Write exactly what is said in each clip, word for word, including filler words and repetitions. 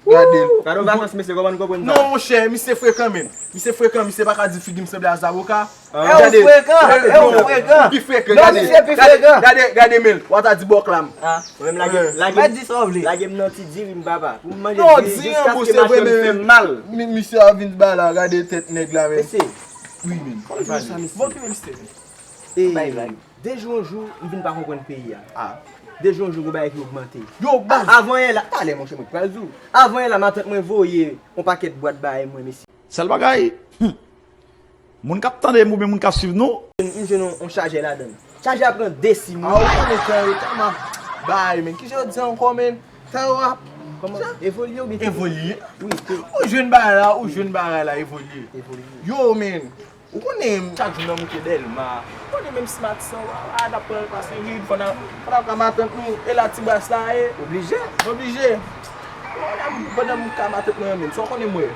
Gade l. Gade yon vakans, mesye, kòman n konprann sa? Non, monchè, misye frekan, menm. Misye frekan, misye pa ka di figi m sanble a zaboka. E ou frekan, e ou frekan. Ou pi frekan, Non, gade. misye pi frekan. Gade, gade, gade men l. W a ta di bòklam. Ah, mwen menm lage, Eh. lage, Pa di sa w vle. Lage m nan ti diri m, papa. Pou m manje Non, diri di an jiskaske bou, se machè vre, m fè men mal. mi- misye a vin bay la, gade tèt nèg la, men. Mesye, Wi, men. kòman sa, mesye? Bon, ki men misye? Eh, Bay blag. De jou an jou, m vin pa konprann peyi a. Ah. De jou an jou, gon bagay ki ogmante. Yo, baz. Avan yè la, Talè, monchè, mwen pral di w. Avan yè la, matant mwen voye yon pakèt bwat bay mwen, mesye. Sèl bagay, hmm, moun k ap tande m oubyen moun k ap swiv nou, M jwenn yon, yon chajè ladan l. Chajè a pran de sim. Ah, ou konnen tan yo tèlman bay, men. Ki jan w di ankò, men? Tan yo ap Kòman? Evolye oubyen? Evolye. Wi, te Ou jwenn bagay la, ou jwenn bagay la, evolye. Evolye. Yo, men. Ou konnen chak jou nan moute Dèlma. Ou konnen menm si maten san w a, a, n ap pran l pase rid, fò n a, fò n ap ka matant nou, e la ti bras la, e. Oblije. Oblije. Pandan m ka matant mwen menm, sa w konnen mwen.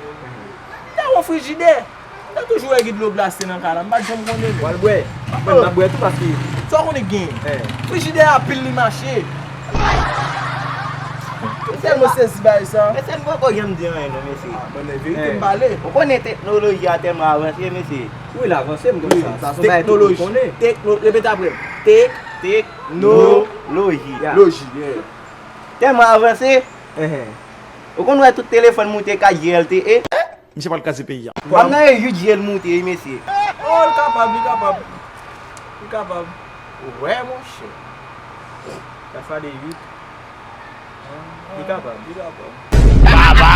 Te yon frijidè. Te toujou wè gen dlo glase nan kay la, m pa t janm konnen. Pral bwè. Mwen, m ap bwè tou paske. Sa w konnen gen. Eh. Frijidè a pil li mache. M tèlman sezi bay sa. Mesye, m poko janm di anyen non, mesye. Mwen, men verite m pale. Ou konnen teknoloji a tèlman avanse, mesye. Wi, l avanse, m konn sa. Sa se yon bagay tout moun Teknoloji. konnen. Tekno, repete apre m. Tek, Teknoloji. Ya. loji, yeah. Tèlman avanse, Ehe. ou konn wè tout telefòn moute kat G L T E. misye pral kraze peyi a. Ban nan e uit G L moute, wi, mesye. Oh, li kapab, li kapab. Li kapab. Wè, monchè. Sa fwa de uit. Li kapab. Li kapab.